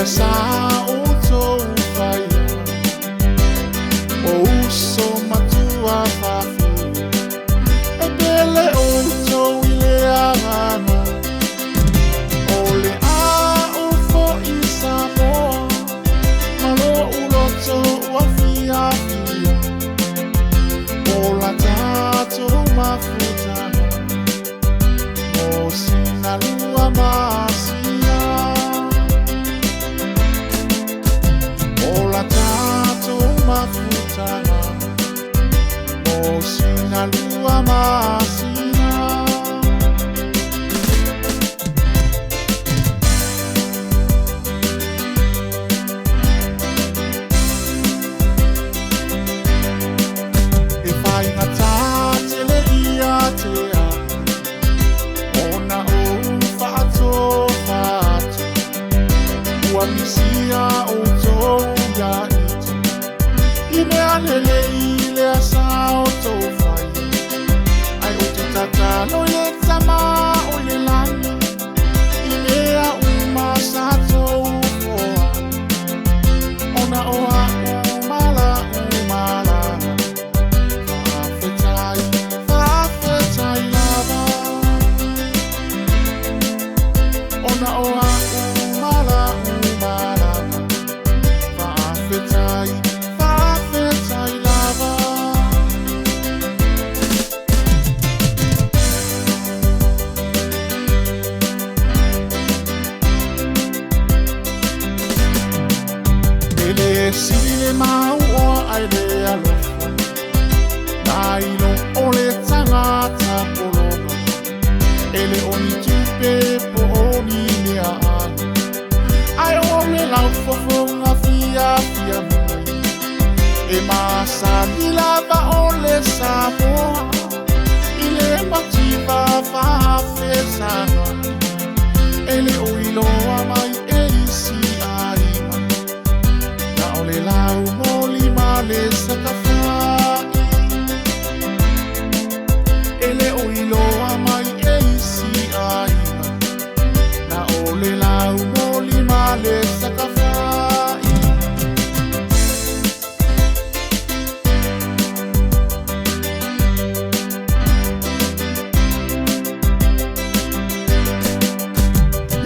mea sa outou faia o uso matua fafine e pele outou i le agaga o le a ou fo'i Samoa ma lo'u loto ua fiafia o la tatou mafutaga mo sina 2 masina o la tatou mafutaga mo sina 2 masina. E faigata tele ia te au ona ou faatofa atu ua misia outou ia ite i mea lelei lea sa outou faia ai ou te tatalo i le Tama o i le lagi i mea uma sa tou foa ona o a'u ma la'u malaga faafetai faafetai lava ona o a'u ma la'u malaga faafetai faafetai lava. E lē sili le mauoa ai le alofa nai lo o le tagata pologa e le o ni tupe po o ni meaai ae o le laufofoga fiafia mai e masani lava o le Samoa i le mativa faafesagai e le o iloa mai e isi aiga na o le laumoli ma le sakafa'i e le o iloa mai e isi aiga na o le laumoli ma le sakafa'i.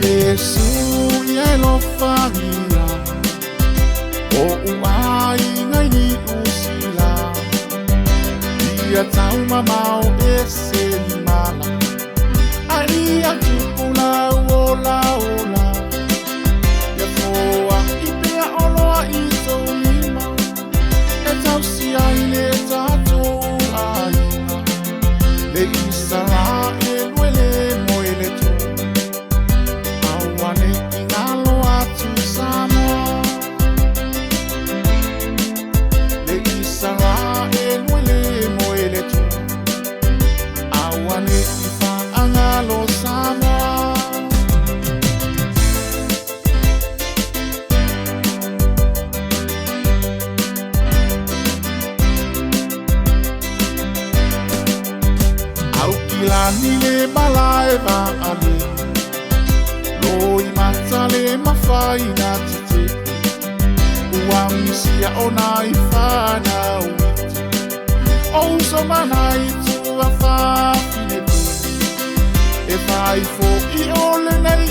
Iesu ia e lofagia o'u aiga i Niusila ia taumamao ese ni mala a ia tupu lau olaola ia foa'i pea oloa i tou lima e tausi ai le tatou aiga le Isaraelu e lē moe le to auane'i galo atu Samoa le Isaraelu e lē moe le to auane'i faagalo Samoa. Aukilani le malae vaale loi mata le mafaina tete ua misia ona i fanau iti o uso mana i tua fafine pule e fai fo'i o lenei